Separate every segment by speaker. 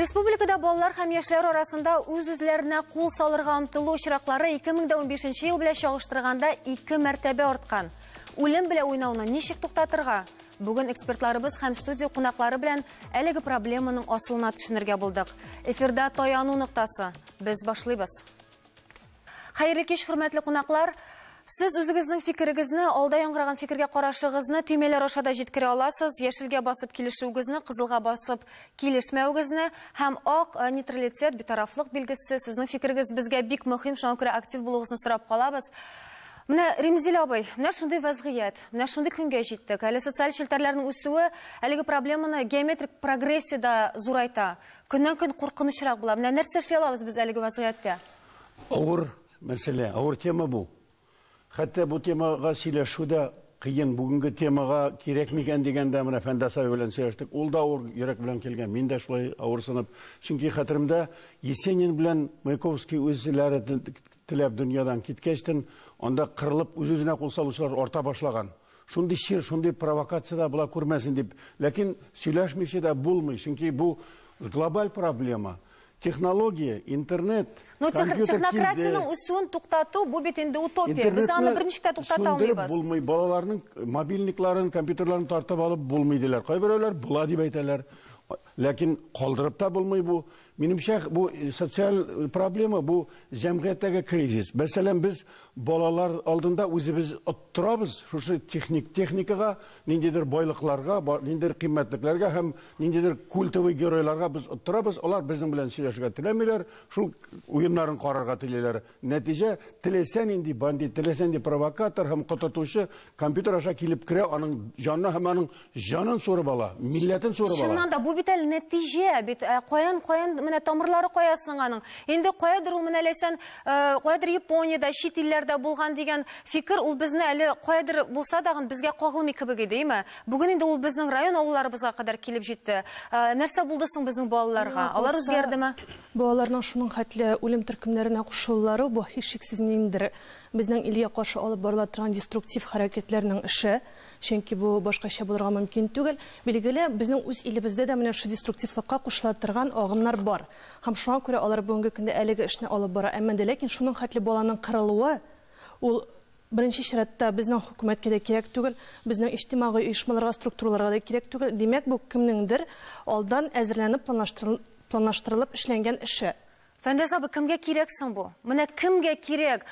Speaker 1: Республикада балалар һәм яшьләр арасында үз-үзләренә кул салырга омтылу очраклары 2015 ел белән чагыштырганда 2 мәртәбә арткан. Үлем белән уйнауны ничек туктатырга? Бүген экспертларыбыз һәм студия кунаклары белән әлеге проблеманың асылына төшенергә булдык. Эфирда таяну ноктасы. Без башлыйбыз. Хәерле кич, хөрмәтле кунаклар. Сез үзегезнең фикерегезне, алда яңгыраган фикергә карашыгызны төймәләр аша да җиткерә аласыз. Яшелгә басып килешүегезне, кызылга басып килешмәвегезне һәм ак нейтралитет, битарафлык билгесе. Сезнең фикерегез безгә бик мөһим, шуңа күрә актив булуыгызны сорап калабыз. Менә Римзил абый, менә шундый вазгыять, менә шундый көнгә җиттек. Әле социаль челтәрләрнең үсүе әлеге проблеманы геометрик прогрессиядә зурайта. Көннән-көн куркынычрак була. Менә нәрсә эшли алабыз без әлеге вазгыятьтә?
Speaker 2: Авыр мәсьәлә, авыр тема бу. Хәтта бу темага сөйләшү дә кыен. Бүгенге темага кирәк микән дигәндә, менә Фәндәс абый белән сөйләштек. Ул да авыр йөрәк белән килгән, мин дә шулай авырсынып. Чөнки хәтеремдә Есенин белән Маяковский үзләре теләп дөньядан киткәчтен, анда кырылып үз-үзенә кул салучылар арта башлаган. Шундый чир, шундый провокация да була күрмәсен дип. Ләкин сөйләшмичә дә булмый, чөнки бу глобаль проблема. Технология, интернет,
Speaker 1: Но
Speaker 2: компьютер
Speaker 1: технократияның
Speaker 2: килде.
Speaker 1: үсүен туктату, бу бит инде утопия. Без аны берничек тә туктата
Speaker 2: сүндереп
Speaker 1: алмыйбыз.
Speaker 2: булмый. Балаларның мобильникларын, компьютерларын тартып алып булмый диләр. Кайберәүләр була дип әйтәләр. Ләкин калдырып та булмый бу. Минемчә, бу социаль проблема, бу җәмгыятьтәге кризис. Мәсәлән, без балалар алдында үзебез оттырабыз шушы техникага, ниндидер байлыкларга, ниндидер кыйммәтлекләргә һәм ниндидер культовый геройларга без оттырабыз. Алар безнең белән сөйләшергә теләмиләр, шул уеннарын карарга телиләр. Нәтиҗә, теләсә нинди бандит, теләсә нинди провокатор һәм котыртучы компьютер аша килеп керә, аның җанына һәм аның җанын суырып ала, милләтен суырып ала.
Speaker 1: Чыннан да бу бит әле нәтиҗә, бит, каян, каян менә тамырлары кая соң аның? Инде каядыр ул менә ләйсән, каядыр Япониядә, чит илләрдә булган дигән фикер ул безне әле каядыр булса дагын безгә кагылмый кебек иде, әйме? Бүген инде ул безнең район авылларыбызга кадәр килеп җитте. Нәрсә булды соң безнең балаларга?
Speaker 3: Миңа
Speaker 1: Алар
Speaker 3: калса,
Speaker 1: үзгәрдеме?
Speaker 3: Балаларның шуның хәтле үлем төркемнәренә кушылулары бу һичшиксез ниндидер безнең илгә каршы алып барыла торган деструктив хәрәкәтләрнең эше, чөнки бу башкача булырга мөмкин түгел. Билгеле, безнең үз илебездә дә менә шу деструктивлыкка кушыла торган агымнар бар. Һәм шуңа күрә алар бүгенге көндә әлеге эшне алып бара. Әмма дә ләкин шуның хәтле баланың кырылуы ул беренче чиратта безнең хөкүмәткә дә кирәк түгел, безнең иҗтимагый оешмаларга, структураларга да кирәк түгел. Димәк, бу кемнеңдер алдан әзерләнеп, планлаштырылып эшләнгән эше.
Speaker 1: Фәндәс абый, кемгә кирәк соң бу? Менә кемгә кирәк?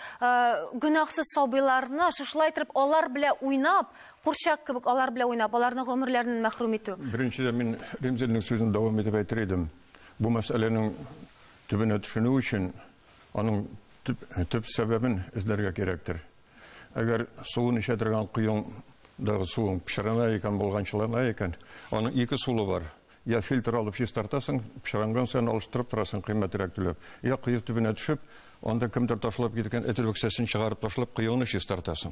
Speaker 1: Гөнаһсыз сабыйларны шушылай итеп алар белән уйнап, курчак кебек алар белән уйнап, аларның гомерләрен мәхрүм итү.
Speaker 4: Беренчедән мин Римзилнең сүзен дәвам итеп әйтер идем. Бу мәсьәләнең төбенә төшенү өчен аның төп сәбәбен эзләргә кирәктер. Әгәр суын эчә торган коеңдагы суың пычрана икән, булганчылана икән, аның ике сулы бар. Я фильтр алып чистартасың, пычранган саен алыштырып торасың кыйммәтрәк түләп. Я кое төбенә төшеп, анда кемдер ташлап киткән эт үләксәсен чыгарып ташлап, коены чистартасың.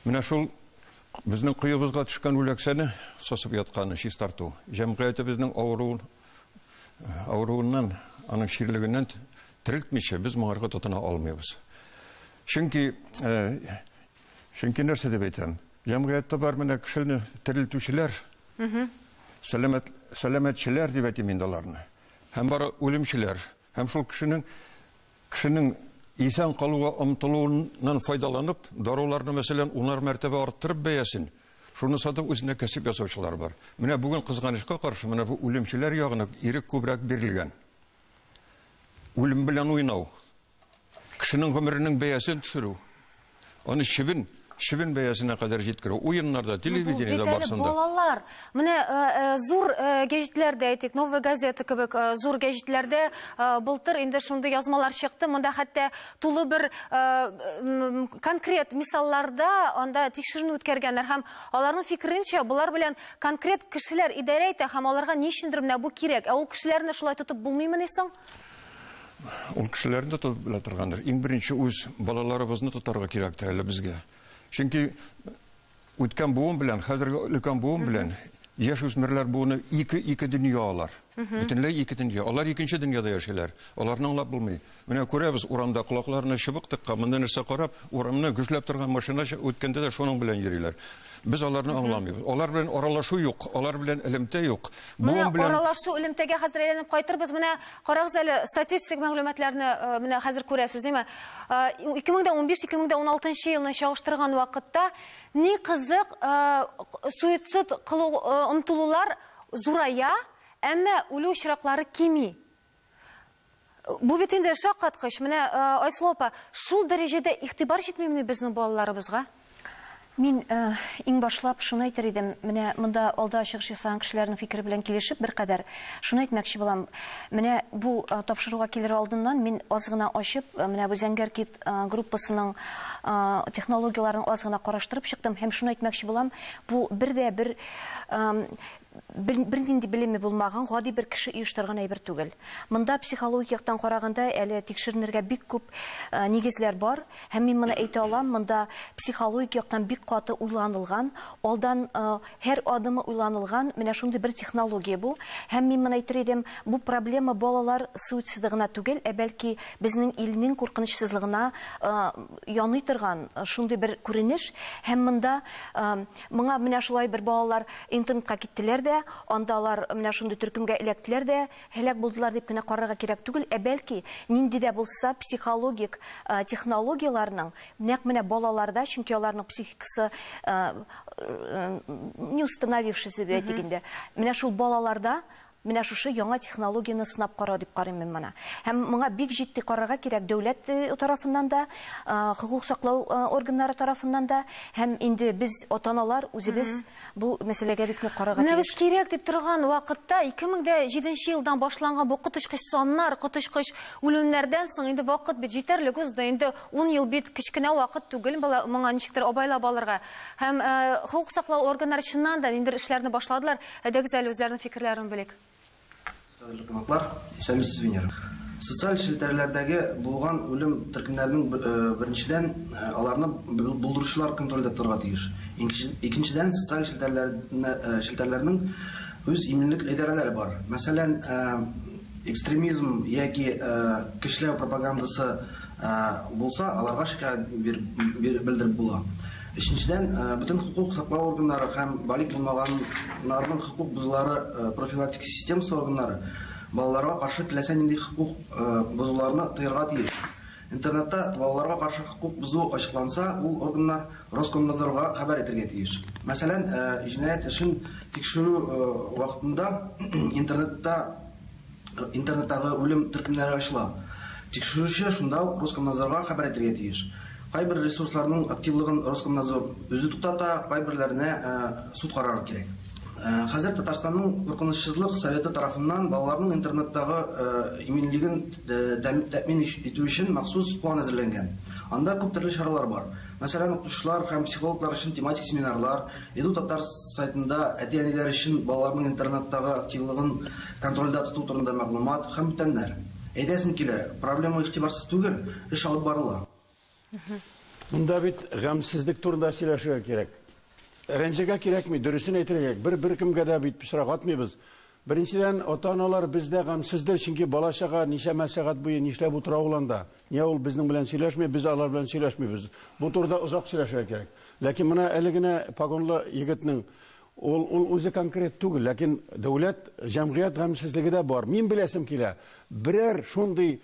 Speaker 4: Менә шул безнең коебызга төшкән үләксәне сосып ятканны чистарту. Җәмгыятебезнең авыруыннан, аның чирлегеннән терелтмичә без моңарга тотына алмыйбыз. Чөнки нәрсә дип әйтәм? Җәмгыятьтә бар менә кешене терелтүчеләр, сәламәтчеләр дип әйтим инде аларны. Һәм бар үлемчеләр, һәм шул кешенең исән калуга омтылуыннан файдаланып, даруларны мәсәлән унар мәртәбә арттырып бәясен, шуны сатып үзенә кәсеп ясаучылар бар. Менә бүген кызганычка каршы менә бу үлемчеләр ягына ирек күбрәк бирелгән. Үлем белән уйнау, кешенең гомеренең бәясен төшерү, аны чебен бәясенә кадәр җиткерү. Уеннарда, телевидениедә
Speaker 1: Бу бит әле
Speaker 4: барсында.
Speaker 1: Балалар, менә зур гәҗитләрдә әйтик, Новая газета кебек зур гәҗитләрдә былтыр инде шундый язмалар чыкты. Монда хәтта тулы бер конкрет мисалларда анда тикшеренү үткәргәннәр һәм аларның фикеренчә, болар белән конкрет кешеләр идарә итә һәм аларга ни өчендер менә бу кирәк. Ә ул кешеләрне шулай тотып булмыймыни соң?
Speaker 4: Ул кешеләрне дә тотып белә торгандыр. Иң беренче үз балаларыбызны тотарга кирәктер әле безгә. Чөнки үткән буын белән, хәзерге өлкән буын белән яшь үсмерләр буыны ике дөнья алар. Бөтенләй ике дөнья. Алар икенче дөньяда яшиләр. Аларны аңлап булмый. Менә күрәбез, урамда колакларына чыбык тыккан, монда нәрсә карап, урамны гөжләп торган машина үткәндә дә шуның белән йөриләр. Без аларны аңламыйбыз. Алар белән аралашу юк, алар белән элемтә юк.
Speaker 1: Менә аралашу элемтәгә хәзер әйләнеп кайтырбыз. Менә карагыз әле, статистик мәгълүматларны менә хәзер күрәсез, димме? 2015-2016 елны чагыштырган вакытта ни кызык, суицид кылу омтылулар зурая, әмма үлү очраклары кими. Бу бит инде шаккаткыч. Менә Айсылу апа, шул дәрәҗәдә игътибар җитмиме безнең балаларыбызга?
Speaker 5: Мин иң башлап шуны әйтер идем, менә монда алда чыгыш ясаган кешеләрнең фикере белән килешеп беркадәр шуны әйтмәкче булам. Менә бу тапшыруга килер алдыннан мин аз гына ачып, менә бу Зәңгәр кит группасының технологияләрен аз гына караштырып чыктым һәм шуны әйтмәкче булам, бу бер дә бер бернинди белеме булмаган гади бер кеше оештырган әйбер түгел. Монда психологик яктан караганда әле тикшеренергә бик күп нигезләр бар һәм мин моны әйтә алам, монда психологик яктан бик каты уйланылган, алдан һәр адымы уйланылган менә шундый бер технология бу. Һәм мин моны әйтер идем, бу проблема балалар суициды гына түгел, ә бәлки безнең илнең куркынычсызлыгына яный торган шундый бер күренеш. Һәм монда моңа менә шулай бер балалар интернетка киттеләр дә, анда алар менә шундый төркемгә эләктеләр дә, һәлак булдылар дип кенә карарга кирәк түгел, ә бәлки нинди дә булса психологик технологияләрнең нәкъ менә балаларда, чөнки аларның психикасы не установившийся дип әйтик инде, менә шул балаларда менә шушы яңа технологияне сынап карау дип карыйм мин моны. Һәм моңа бик җитди карарга кирәк дәүләт тарафыннан да, хокук саклау органнары тарафыннан да, һәм инде без ата-аналар үзебез бу мәсьәләгә бик нык карарга
Speaker 1: тиеш. Менә без кирәк дип торган вакытта 2007 елдан башланган бу коточкыч саннар, коточкыч үлемнәрдән соң инде вакыт бит җитәрлек узды. Инде 10 ел бит кечкенә вакыт түгел, моңа ничектер абайлап алырга. Һәм хокук саклау органнары чыннан да ниндидер эшләрне башладылар. Әйдәгез әле үзләренең фикерләрен белик.
Speaker 6: Кадерле кунаклар, исәнмесез, Венера. Социаль челтәрләрдәге булган үлем төркемнәренең беренчедән, аларны булдыручылар контрольдә тотарга тиеш. Икенчедән, социаль челтәрләрнең үз иминлек идарәләре бар. Мәсәлән, экстремизм яки кешеләр пропагандасы булса, аларга шикаять белдереп була. Өченчедән, бөтен хокук саклау органнары һәм балигъ булмаганнарның хокук бозулары профилактика системасы органнары балаларга каршы теләсә нинди хокук бозуларны тыярга тиеш. Интернетта балаларга каршы хокук бозу ачыкланса, ул органнар Роскомнадзорга хәбәр итәргә тиеш. Мәсәлән, җинаять эшен тикшерү вакытында интернеттагы үлем төркемнәре ачыла. Тикшерүче шунда ук Роскомнадзорга хәбәр итәргә тиеш. Кайбер ресурсларның активлыгын Роскомнадзор үзе туктата, кайберләренә суд карары кирәк. Хәзер Татарстанның куркынычсызлык советы тарафыннан балаларның интернеттагы иминлеген тәэмин итү өчен махсус план әзерләнгән. Анда күп төрле чаралар бар. Мәсәлән, укытучылар һәм психологлар өчен тематик семинарлар, Edu Tatar сайтында әти-әниләр өчен балаларның интернеттагы активлыгын контрольдә тоту турында мәгълүмат һәм бүтәннәр. Әйтәсем килә, проблема игътибарсыз түгел, эш алып барыла.
Speaker 2: Монда бит гамсезлек турында сөйләшергә кирәк. Рәнҗергә кирәкми, дөресен әйтергә кирәк. Бер кемгә дә бит пычрак атмыйбыз. Беренчедән, ата-аналар бездә гамсездер, чөнки бала-чага ничәмә сәгать буе нишләп утыра ул анда. Нигә ул безнең белән сөйләшми, без алар белән сөйләшмибез. Бу турыда озак сөйләшергә кирәк. Ләкин менә әле генә погонлы егетнең ул үзе конкрет түгел, ләкин дәүләт, җәмгыять гамсезлеге дә бар. Мин беләсем килә, берәр шундый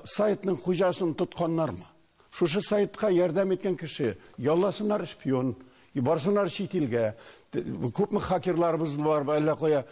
Speaker 2: сайтның хуҗасын тотканнармы? Шушы сайтка ярдәм иткән кеше, ялласыннар шпион, барсыннар чит илгә. Күпме хакерларыбыз бар, әллә кая.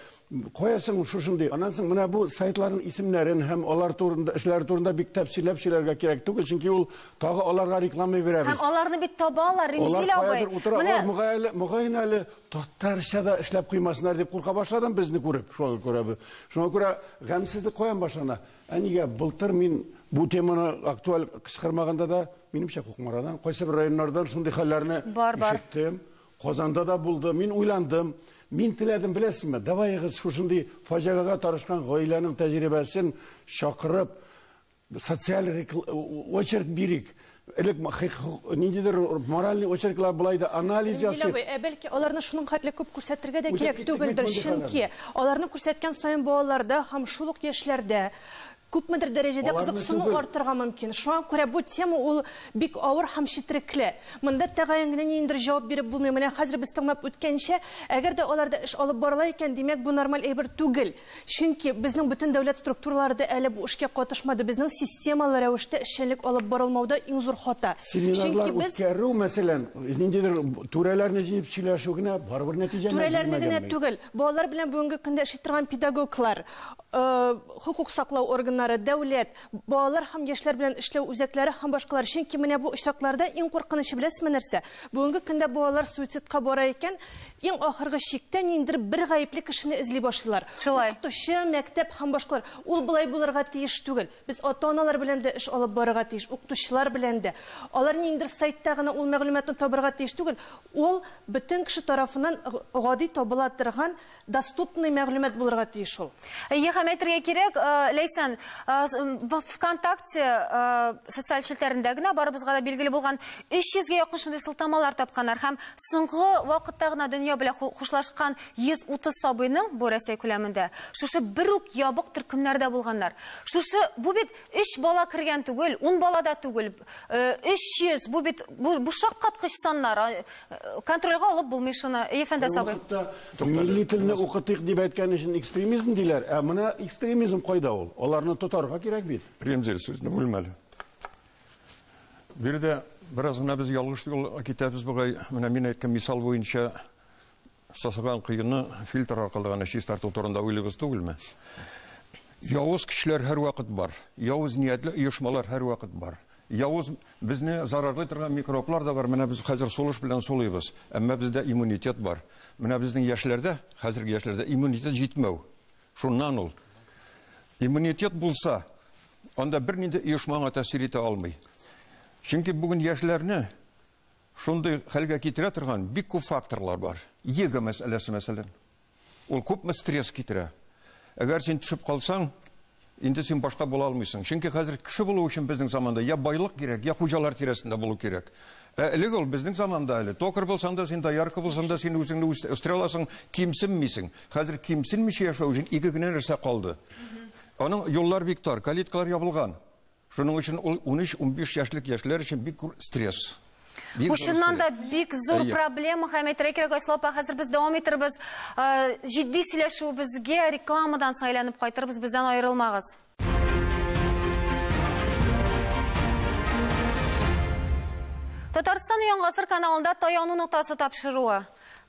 Speaker 2: Каясың шушындый. Аннан соң менә бу сайтларның исемнәрен һәм алар турында, эшләре турында бик тәфсилләп сөйләргә кирәк түгел, чөнки ул тагы аларга реклама бирәбез.
Speaker 1: Һәм аларны бит табалар, Римзил абый.
Speaker 2: Алар каядыр утыра, алар мөгаен әле татарча да эшләп куймасыннар дип курка башладым безне күреп. Шуңа күрә бу. Шуңа күрә гамьсезлек каян башлана? Ә нигә былтыр мин бу теманы актуаль кычкырмаганда да, минемчә Кукмарадан, кайсы бер районнардан шундый хәлләрне ишеттем. Казанда да булды. Мин уйландым. Мин теләдем, беләсезме? Давайыгыз шушындый фаҗигагә тарышкан гаиләнең тәҗрибәсен чакырып, социаль очерк бирик. Элек ниндидер моральный очерклар булай да анализ ясыйк.
Speaker 3: Бәлки аларны шуның хәтле күп күрсәтергә дә кирәк түгелдер, чөнки аларны күрсәткән саен балаларда һәм шул ук яшьләрдә Күпмедер дәрәҗәдә кызыксыну артырга мөмкин. Шуңа күрә бу тема ул бик авыр һәм четерекле. Монда тәгаен генә ниндидер җавап биреп булмый. Менә хәзер без тыңлап үткәнчә, әгәр дә аларда эш алып барыла икән, димәк, бу нормаль әйбер түгел. Чөнки безнең бөтен дәүләт структуралары да әле бу эшкә катышмады. Безнең системалы рәвештә эшчәнлек алып барылмауда иң зур хата.
Speaker 2: Семинарлар үткәрү, мәсәлән, ниндидер түрәләрне җыеп сөйләшү генә барыбер нәтиҗә
Speaker 3: Түрәләрне генә түгел, балалар белән бүгенге көндә эшли торган педагоглар, хукук саклау органнары, дәүләт, балалар һәм яшьләр белән эшләү үзәкләре һәм башкалар. Чөнки менә бу очракларда иң куркынычы беләсезме нәрсә? Бүгенге көндә балалар суицидка бара икән, иң ахыргы чиктә ниндидер бер гаепле кешене эзли башлыйлар. Укытучы, мәктәп һәм башкалар. Ул болай булырга тиеш түгел. Без ата-аналар белән дә эш алып барырга тиеш, укытучылар белән дә. Алар ниндидер сайтта гына ул мәгълүматны табырга тиеш түгел. Ул бөтен кеше тарафыннан гади табыла торган доступный мәгълүмат булырга тиеш ул.
Speaker 1: Әйе, һәм әйтергә кирәк, Ләйсән, ВКонтакте социаль челтәрендә генә барыбызга да билгеле булган 300гә якын шундый сылтамалар тапканнар һәм соңгы вакытта гына дөнья белән хушлашкан 130 сабыйның бу Рәсәй күләмендә шушы бер үк ябык төркемнәрдә булганнар. Шушы бу бит 3 бала кергән түгел, 10 бала да түгел, 300 бу бит бу шаккаткыч саннар. Контрольгә алып булмый шуны. Әфәнде сабый.
Speaker 2: Милли телне укытыйк дип әйткән өчен экстремизм диләр. Ә менә экстремизм кайда ул? Аларны тотарга кирәк бит.
Speaker 4: Ремзил сүзне бүлмәле. Биредә бераз гына без ялгыш юл китәбез бугай. Менә мин әйткән мисал буенча сасыган коены фильтр аркылы гына чистарту турында уйлыйбыз түгелме? Явыз кешеләр һәрвакыт бар. Явыз ниятле оешмалар һәрвакыт бар. Явыз безне зарарлый торган микроблар да бар. Менә без хәзер сулыш белән сулыйбыз. Әмма бездә иммунитет бар. Менә безнең яшьләрдә, хәзерге яшьләрдә иммунитет җитмәү. Шуннан ул. Иммунитет булса, анда бернинди оешмага тәэсир итә алмый. Чөнки бүген яшьләрне шундый хәлгә китерә торган бик күп факторлар бар. ЕГЭ мәсьәләсе мәсәлән. Ул күпме стресс китерә. Әгәр син төшеп калсаң, инде син башка була алмыйсың. Чөнки хәзер кеше булу өчен безнең заманда я байлык кирәк, я хуҗалар тирәсендә булу кирәк. Элек ул безнең заманда әле токарь булсаң да, син доярка булсаң да, син үзеңне үстерә аласың, кимсенмисең. Хәзер кимсенмичә яшәү өчен ике генә нәрсә калды. Аның юллар бик тар, калиткалар ябылган. Шуның өчен ул 13-15 яшьлек яшьләр өчен бик зур стресс.
Speaker 1: Бу чыннан да бик зур проблема, һәм әйтергә кирәк, Айсылу апа, хәзер без дәвам итербез. Җитди сөйләшүебезгә рекламадан соң әйләнеп кайтырбыз, бездән аерылмагыз. Татарстан Яңа гасыр каналында таяну ноктасы тапшыруы.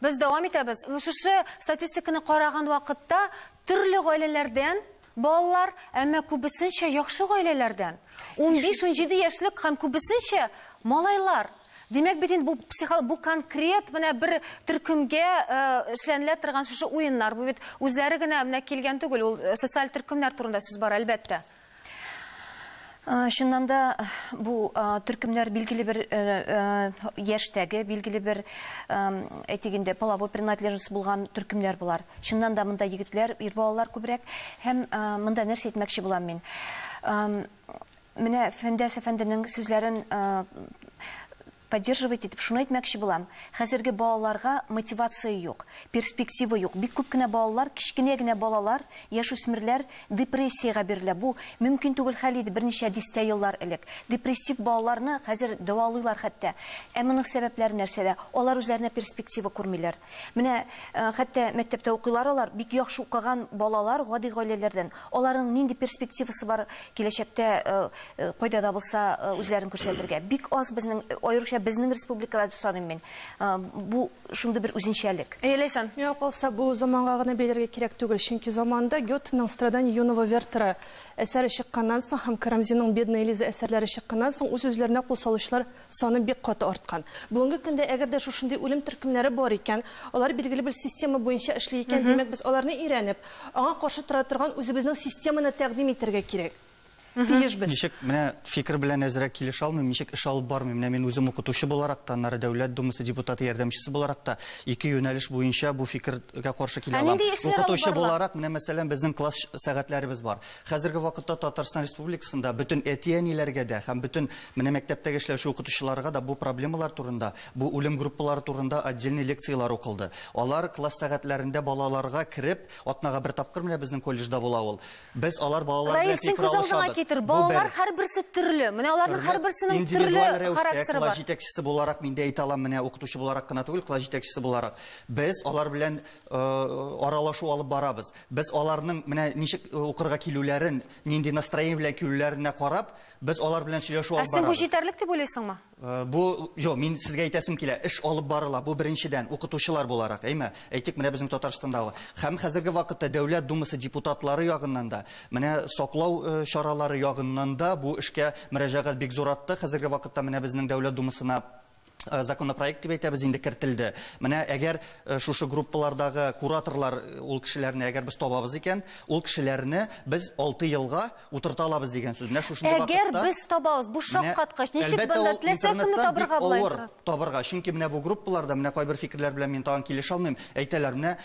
Speaker 1: Без дәвам итәбез. Шушы статистиканы караган вакытта төрле гаиләләрдән балалар, әмма күбесенчә яхшы гаиләләрдән. 15-17 яшьлек һәм күбесенчә малайлар. Димәк бит инде бу конкрет менә бер төркемгә эшләнелә торган шушы уеннар. Бу бит үзләре генә менә килгән түгел, ул социаль төркемнәр турында сүз бар, әлбәттә.
Speaker 5: Чыннан да бу төркемнәр билгеле бер яшьтәге, билгеле бер, әйтик инде, половой принадлежность булган төркемнәр булар. Чыннан да монда егетләр, ир балалар күбрәк. Һәм монда нәрсә әйтмәкче булам мин? Менә Фәндәс әфәнденең сүзләрен поддерживать итеп, шуны әйтмәкче булам. Хәзерге балаларга мотивация юк, перспектива юк. Бик күп кенә балалар, кечкенә генә балалар, яшүсмерләр депрессиягә бирелә. Бу мөмкин түгел хәл иде берничә дистә еллар элек. Депрессив балаларны хәзер дәвалыйлар хәтта. Ә моның сәбәпләре нәрсәдә? Алар үзләренә перспектива күрмиләр. Менә хәтта мәктәптә укыйлар алар, бик яхшы укыган балалар гади гаиләләрдән. Аларның нинди перспективасы бар киләчәктә кайда да булса үзләрен күрсәтергә. Бик аз безнең, аеруча безнең республикада саныйм мин. Бу шундый бер үзенчәлек.
Speaker 1: Ләйсән.
Speaker 3: Миңа калса, бу заманга гына бәйләргә кирәк түгел, чөнки заманда Гётеның «Страдания юного Вертера» әсәре чыкканнан соң һәм Карамзинның «Бедная Лиза» әсәрләре чыкканнан соң үз-үзләренә кул салучылар саны бик каты арткан. Бүгенге көндә әгәр дә шушындый үлем төркемнәре бар икән, алар билгеле бер система буенча эшли икән, димәк без аларны өйрәнеп, аңа каршы тора торган үзебезнең системаны тәкъдим итәргә кирәк. Тиешбез.
Speaker 7: Ничек менә фикер белән әзрәк килешә алмыйм, ничек эш алып бармыйм. Менә мин үзем укытучы буларак та, аннары Дәүләт Думасы депутаты ярдәмчесе буларак та ике юнәлеш буенча бу фикергә каршы килә алам. Укытучы буларак, менә мәсәлән, безнең класс сәгатьләребез бар. Хәзерге вакытта Татарстан Республикасында бөтен әти-әниләргә дә һәм бөтен менә мәктәптәге эшләүче укытучыларга да бу проблемалар турында, бу үлем группалары турында отдельный лекциялар укылды. Алар класс сәгатьләрендә балаларга кереп, атнага бер тапкыр менә безнең колледжда була ул. Без алар балалар белән фикер алышабыз.
Speaker 1: Балалар һәрберсе төрле. Менә аларның һәрберсенең төрле характеры бар.
Speaker 7: Класс җитәкчесе буларак мин дә әйтә алам, менә укытучы буларак кына түгел, класс җитәкчесе буларак. Без алар белән аралашу алып барабыз. Без аларның менә ничек укырга килүләрен, нинди настроение белән килүләренә карап, без алар белән сөйләшү алып барабыз.
Speaker 1: Ә син бу җитәрлек дип уйлыйсыңмы?
Speaker 7: Бу, юк, мин сезгә әйтәсем килә, эш алып барыла. Бу беренчедән, укытучылар буларак, әйме? Әйтик, менә безнең Татарстандагы. Һәм хәзерге вакытта Дәүләт Думасы депутатлары ягыннан да, менә саклау чаралары ягыннан да бу эшкә мөрәҗәгать бик зур артты. Хәзерге вакытта менә безнең Дәүләт Думасына законопроект дип әйтәбез инде кертелде. Менә әгәр шушы группалардагы кураторлар, ул кешеләрне әгәр без табабыз икән, ул кешеләрне без 6 елга утырта алабыз дигән сүз. Менә шушындый вакытта.
Speaker 1: Әгәр без табабыз, бу шаккаткыч. Ничек бында теләсә кемне табырга була?
Speaker 7: Авыр табырга. Чөнки менә бу группаларда менә кайбер фикерләр белән мин тагын килешә алмыйм. Әйтәләр, менә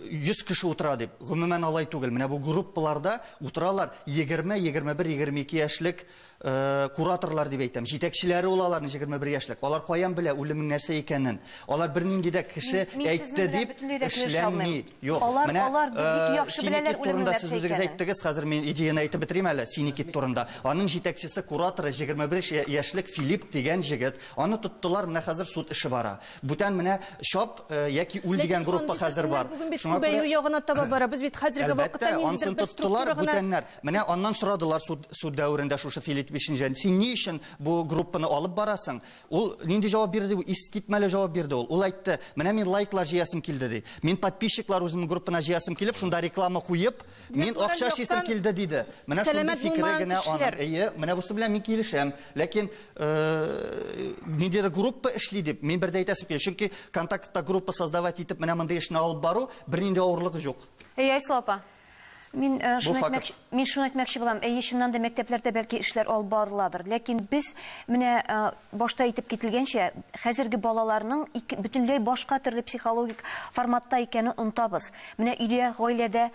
Speaker 7: 100 кеше утыра дип. Гомумән алай түгел. Менә бу группаларда утыралар 20, 21, 22 яшьлек кураторлар дип әйтәм. Җитәкчеләре ул аларның 21 яшьлек. Алар каян белә үлемнең нәрсә икәнен? Алар бернинди дә кеше әйтте дип эшләнми. Юк. Менә Синикит турында сез үзегез әйттегез, хәзер мин идеяны әйтеп бетерим әле Синикит турында. Аның җитәкчесе, кураторы 21 яшьлек Филипп дигән җегет. Аны тоттылар, менә хәзер суд эше бара. Бүтән менә чап яки үл дигән группа хәзер бар.
Speaker 3: Шуңа күрә ягына таба бара. Без бит хәзерге вакытта ниндидер бер структура
Speaker 7: гына. Менә аннан сорадылар суд дәверендә шушы Филипп Бишенҗән. Син ни өчен бу группаны алып барасың? Ул нинди җавап бирде? Искитмәле җавап бирде ул. Ул әйтте, менә мин лайклар җыясым килде ди. Мин подписчиклар үземнең группана җыясым килеп, шунда реклама куеп, мин акча эшлисем килде диде. Менә шундый фикере генә аның. Әйе, менә бусы белән мин килешәм. Ләкин ниндидер группа эшли дип мин бер дә әйтәсем килә. Чөнки контактта группа создавать итеп менә мондый эшне алып бару бернинди авырлыгы юк.
Speaker 1: Әйе, Айсылу апа.
Speaker 5: Мин шуны әйтмәкче булам. Әйе, чыннан да мәктәпләрдә бәлки эшләр алып барыладыр. Ләкин без менә башта әйтеп кителгәнчә, хәзерге балаларның бөтенләй башка төрле психологик форматта икәнен онытабыз. Менә өйдә, гаиләдә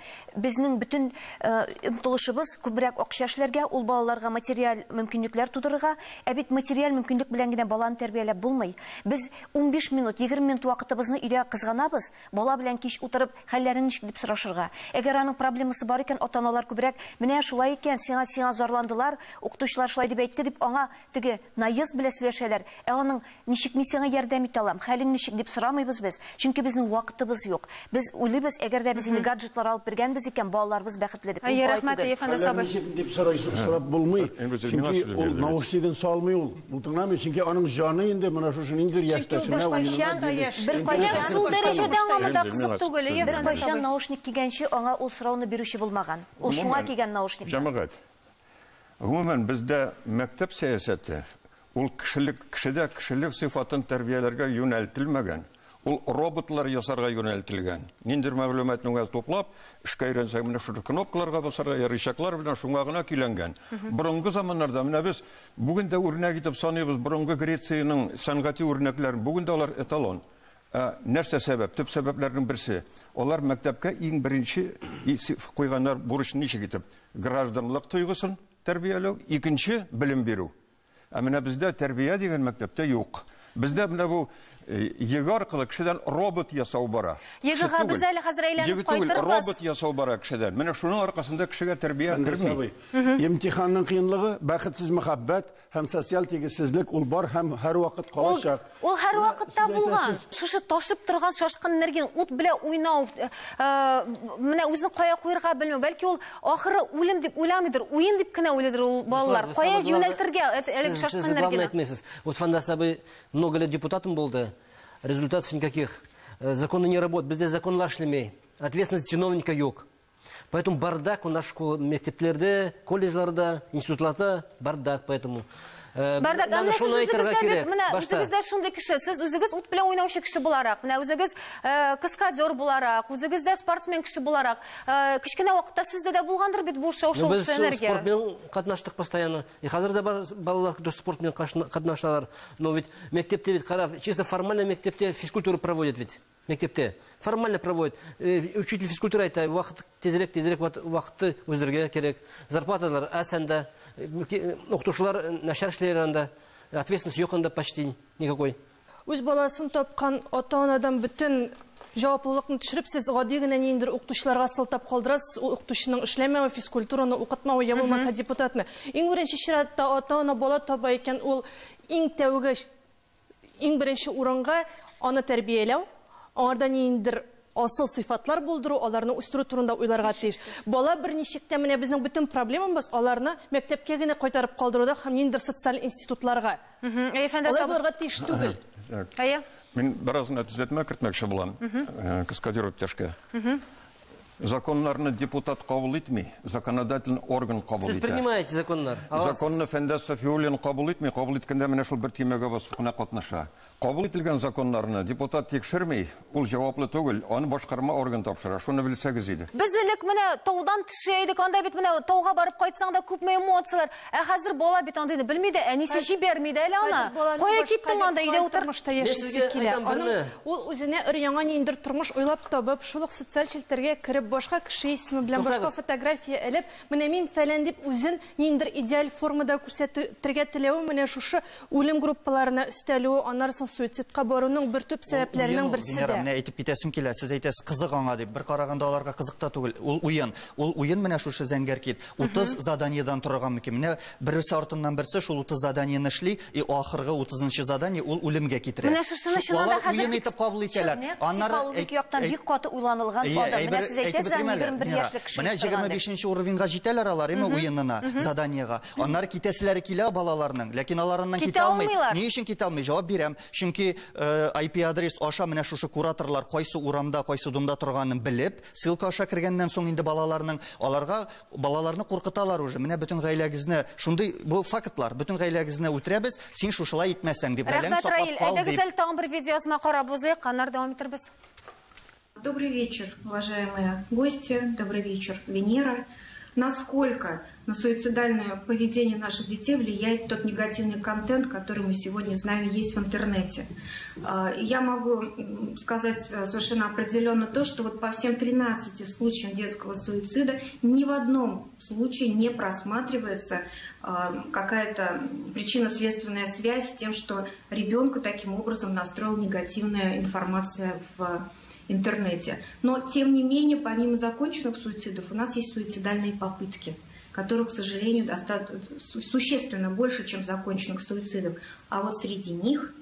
Speaker 5: безнең бөтен омтылышыбыз күбрәк акча эшләргә, ул балаларга материаль мөмкинлекләр тудырырга. Ә бит материаль мөмкинлек белән генә баланы тәрбияләп булмый. Без 15 минут, 20 минут вакытыбызны өйдә кызганабыз, бала белән кич утырып хәлләрен ничек дип сорашырга. Әгәр аның проблемасы бар икән, ата-аналар күбрәк менә шулай икән, сиңа зарландылар, укытучылар шулай дип әйтте дип аңа теге наез белән сөйләшәләр. Ә аның ничек мин сиңа ярдәм итә алам, хәлең ничек дип сорамыйбыз без. Чөнки безнең вакытыбыз юк. Без уйлыйбыз, әгәр дә без инде гаджетлар алып бергәнбез икән, балаларыбыз бәхетле дип.
Speaker 1: Әйе, рәхмәт, Ефәнде Сабыр.
Speaker 2: Ничек дип сорап булмый. Чөнки ул наушнигын салмый ул. Ул тыңламый, чөнки аның җаны инде менә шушы ниндидер яшьтәшенә уенына.
Speaker 1: Беркайчан шул дәрәҗәдә аңа монда кызык түгел.
Speaker 5: Беркайчан наушник кигәнче аңа ул сорауны бирүче булмаган. Ул шуңа кигән наушник.
Speaker 4: Җәмәгать. Гомумән бездә мәктәп сәясәте ул кешелек, кешедә кешелек сыйфатын тәрбияләргә юнәлтелмәгән. Ул роботлар ясарга юнәлтелгән. Ниндидер мәгълүматны үз туплап, эшкә өйрәнсәң, менә шушы кнопкаларга басарга, рычаглар белән шуңа гына көйләнгән. Борынгы заманнарда менә без бүген дә үрнәк итеп саныйбыз борынгы Грециянең сәнгати үрнәкләрен. Бүген дә алар эталон. Нәрсә сәбәп? Төп сәбәпләрнең берсе. Алар мәктәпкә иң беренче куйганнар бурычны ничек итеп? Гражданлык тойгысын тәрбияләү, икенче белем бирү. Ә менә бездә тәрбия дигән мәктәптә юк. Бездә менә бу ЕГЭ аркылы кешедән робот ясау бара.
Speaker 1: ЕГЭ-га без әле хәзер әйләнеп кайтырбыз.
Speaker 4: Робот ясау бара кешедән. Менә шуның аркасында кешегә тәрбия керми.
Speaker 2: Имтиханның кыенлыгы, бәхетсез мәхәббәт һәм социаль тигезсезлек ул бар һәм һәрвакыт калачак.
Speaker 1: Ул һәрвакытта булган. Шушы ташып торган шашкын энергияне ут белән уйнау, менә үзен кая куярга белмәү. Бәлки ул ахыры үлем дип уйламыйдыр, уен дип кенә уйлыйдыр ул балалар. Кая юнәлтергә әлеге шашкын энергияне?
Speaker 8: Вот Фандас абый много лет депутатом был, да, результатов никаких. Законы не работают, бездә законлар эшләмәй. Ответственность чиновника юк. Поэтому бардак у нас школа, мәктәпләрдә, колледжларда, институтларда бардак, поэтому.
Speaker 1: Бардак, ә менә сез үзегез дә бит, менә үзегез дә шундый кеше, сез үзегез ут белән уйнаучы кеше буларак, менә үзегез каскадер буларак, үзегез дә спортсмен кеше буларак, кечкенә вакытта сездә дә булгандыр бит бу шау-шулы энергия.
Speaker 8: Без спорт белән катнаштык постоянно. И хәзер дә бар балалар, которые спорт белән катнашалар. Но ведь мәктәптә бит карап, чисто формально мәктәптә физкультура проводят ведь. Мәктәптә формально проводят. Учитель физкультура әйтә, вакыт тизрәк, тизрәк вакытты үздерергә кирәк. Зарплаталар аз анда, укытучылар начар эшлиләр анда, ответственность юк анда почти никакой.
Speaker 3: Үз баласын тапкан ата-анадан бөтен җаваплылыкны төшереп, сез гади генә ниндидер укытучыларга сылтап калдырасыз, ул укытучының эшләмәве, физкультураны укытмавы, я булмаса депутатны. Иң беренче чиратта ата-ана бала таба икән, ул иң тәүге, иң беренче урынга аны тәрбияләү, аңарда ниндидер асыл сыйфатлар булдыру, аларны үстерү турында уйларга тиеш. Бала берничек тә менә безнең бөтен проблемабыз аларны мәктәпкә генә кайтарып калдыруда һәм ниндидер социаль институтларга. Алай булырга тиеш түгел.
Speaker 1: Әйе.
Speaker 4: Мин бераз гына төзәтмә кертмәкче булам. Каскадер иптәшкә. Законнарны депутат кабул итми, законодательный орган кабул
Speaker 8: Сез
Speaker 4: итә.
Speaker 8: принимаете законнар.
Speaker 4: Законны Фәндәс Сафиуллин кабул итми, кабул иткәндә менә шул бер төймәгә басып кына катнаша. Кабул ителгән законнарны депутат тикшерми, ул җаваплы түгел, аны башкарма орган тапшыра. Шуны белсәгез иде.
Speaker 1: Без элек менә таудан төшә идек, анда бит менә тауга барып кайтсаң да күпме эмоцияләр. Ә хәзер бала бит андыйны белми дә, әнисе җибәрми дә әле аны. Кая киттең анда, өйдә утыр.
Speaker 3: Тормышта яшисе килә. Аның ул үзенә өр-яңа ниндидер тормыш уйлап табып, шул ук социаль челтәргә кереп, башка кеше исеме белән башка фотография элеп, менә мин фәлән дип үзен ниндидер идеаль формада күрсәтергә теләве, менә шушы үлем группаларына өстәлүе, аннары соң суицидка баруның бер төп сәбәпләренең берсе дә.
Speaker 7: Менә әйтеп китәсем килә, сез әйтәсез кызык аңа дип, бер караганда аларга кызык та түгел. Ул уен, ул уен менә шушы зәңгәр кит. 30 заданиедан торырга мөмкин. Менә берсе артыннан берсе шул 30 заданиены эшли, и ахыргы 30нчы задание ул үлемгә китерә.
Speaker 1: Менә шушыны чыннан да хәзер
Speaker 7: уен итеп кабул итәләр.
Speaker 5: Аннары психологик яктан бик каты уйланылган адым. Менә сез әйтәсез, 21 яшьлек кеше.
Speaker 7: Менә 25нче уровеньга җитәләр алар, эме уенына, заданиега. Аннары китәселәре килә балаларның, ләкин алар аннан китә алмый. Ни өчен китә алмый? Җавап бирәм. Чөнки IP адрес аша менә шушы кураторлар кайсы урамда, кайсы домда торганын белеп, ссылка аша кергәннән соң инде балаларның, аларга балаларны куркыталар уже. Менә бөтен гаиләгезне, шундый бу фактлар, бөтен гаиләгезне үтерәбез, син шушылай итмәсәң дип, гаиләңне саклап кал дип.
Speaker 1: Әйдәгез әле тагын бер видеоязма карап узыйк, аннары дәвам итербез.
Speaker 9: Добрый вечер, уважаемые гости. Добрый вечер, Венера. Насколько на суицидальное поведение наших детей влияет тот негативный контент, который мы сегодня знаем есть в интернете. Я могу сказать совершенно определенно то, что вот по всем 13 случаям детского суицида ни в одном случае не просматривается какая-то причинно-следственная связь с тем, что ребенка таким образом настроила негативная информация в интернете. Но, тем не менее, помимо законченных суицидов, у нас есть суицидальные попытки, которых, к сожалению, существенно больше, чем законченных суицидов. А вот среди них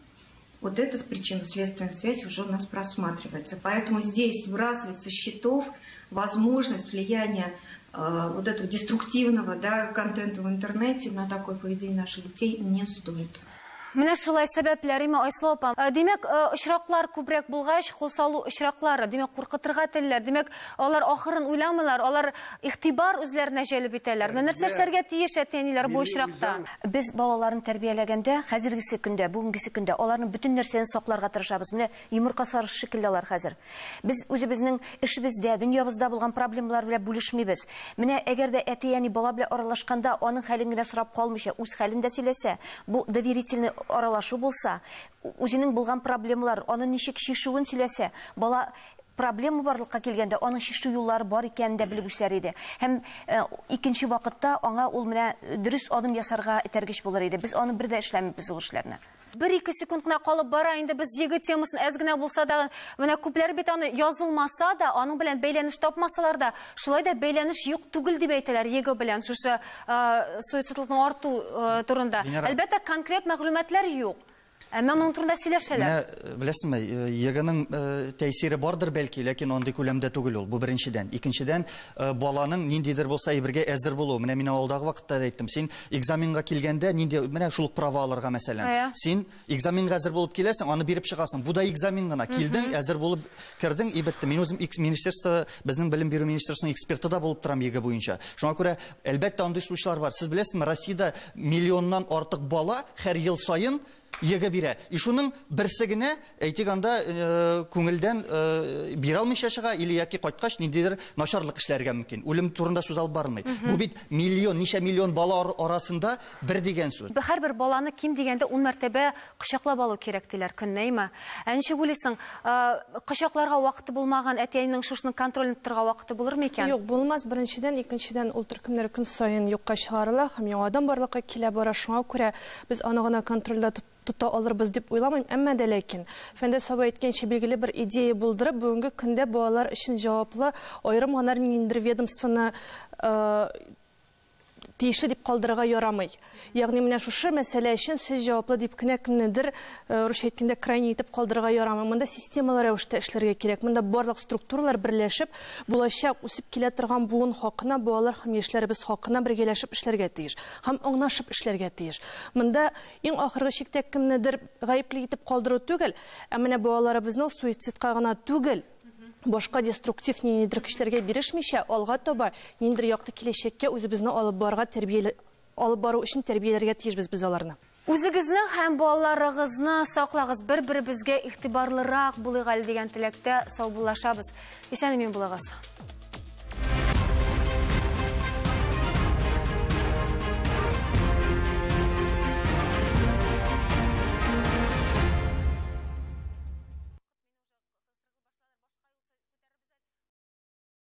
Speaker 9: вот эта причинно-следственная связь уже у нас просматривается. Поэтому здесь сбрасывать со счетов возможность влияния вот этого деструктивного, да, контента в интернете на такое поведение наших детей не стоит.
Speaker 1: Менә шулай сәбәпләр, име, Айсылу апа. Димәк, очраклар күбрәк булгач, кул салу очраклары, димәк, куркытырга телиләр, димәк, алар ахырын уйламыйлар, алар игътибар үзләренә җәлеп итәләр. Менә нәрсә эшләргә тиеш әти-әниләр бу очракта?
Speaker 5: Без балаларын тәрбияләгәндә, хәзергесе көндә, бүгенгесе көндә аларның бөтен нәрсәне сакларга тырышабыз. Менә йомырка сарышы шикелле алар хәзер. Без үзебезнең эшебездә, дөньябызда булган проблемалар белән бүлешмибез. Менә әгәр дә әти-әни бала белән аралашканда, аның хәлен генә сорап калмыйча, үз хәлен дә сөйләсә, бу доверительный аралашу булса, үзенең булган проблемалар, аны ничек чишүен сөйләсә, бала проблема барлыкка килгәндә, аның чишү юллары бар икәнен дә белеп үсәр иде. Һәм икенче вакытта аңа ул менә дөрес адым ясарга этәргеч булыр иде. Без аны бер дә эшләмибез ул эшләрне.
Speaker 1: Бер-ике секунд кына калып бара, инде без егет темасын әз генә булса да, менә күпләр бит аны язылмаса да, аның белән бәйләнеш тапмасалар да, шулай да бәйләнеш юк түгел дип әйтәләр егет белән шушы суицидлыкның арту турында. Әлбәттә, конкрет мәгълүматлар юк. Әмма моның турында сөйләшәләр.
Speaker 7: Менә, беләсезме, ЕГЭның тәэсире бардыр бәлки, ләкин андый күләмдә түгел ул. Бу беренчедән. Икенчедән, баланың ниндидер булса әйбергә әзер булуы. Менә мин авылдагы вакытта да әйттем. Син экзаменга килгәндә нинди, менә шул ук права алырга мәсәлән. Син экзаменга әзер булып киләсең, аны биреп чыгасың. Бу да экзамен гына. Килдең, әзер булып кердең и бетте. Мин үзем министерство, безнең белем бирү министерствосының эксперты да булып торам ЕГЭ буенча. Шуңа күрә, әлбәттә, андый случайлар бар. Сез беләсезме, Россиядә миллионнан артык бала һәр ел саен ЕГЭ бирә. И шуның берсе генә, әйтик, анда күңелдән бирә алмыйча чыга, или яки кайткач ниндидер начарлык эшләргә мөмкин. Үлем турында сүз алып барылмый. Бу бит миллион, ничә миллион бала арасында бер дигән сүз.
Speaker 1: Һәрбер баланы ким дигәндә 10 мәртәбә кочаклап алу кирәк диләр көннәйме? Ә ничек уйлыйсың, кочакларга вакыты булмаган әти-әнинең шушының контролен тотарга вакыты булырмы икән?
Speaker 3: Юк, булмас. Беренчедән, икенчедән, ул төркемнәр көн саен юкка чыгарыла һәм яңадан барлыкка килә бара. Шуңа күрә без аны гына контрольдә тота алырбыз дип уйламыйм, әмма дә ләкин Фәндәс абый әйткәнчә, билгеле бер идея булдырып, бүгенге көндә балалар өчен җаваплы аерым гына ниндидер ведомствоны тиешле дип калдырырга ярамый. Ягъни менә шушы мәсьәлә өчен сез җаваплы дип кенә кемнедер, русча әйткәндә, крайне итеп калдырырга ярамый. Монда системалы рәвештә эшләргә кирәк. Монда барлык структуралар берләшеп, булачак үсеп килә торган буын хакына, балалар һәм яшьләребез хакына бергәләшеп эшләргә тиеш һәм аңлашып эшләргә тиеш. Монда иң ахыргы чиктә кемнедер гаепле итеп калдыру түгел, ә менә балаларыбызның суицидка гына түгел, башка деструктив ниндидер көчләргә бирешмичә, алга таба ниндидер якты киләчәккә үзебезне алып барырга тәрбияле, алып бару өчен тәрбияләргә тиешбез без аларны.
Speaker 1: Үзегезне һәм балаларыгызны саклагыз, бер-беребезгә игътибарлырак булыйк әле дигән теләктә саубуллашабыз. Исән-имин булыгыз.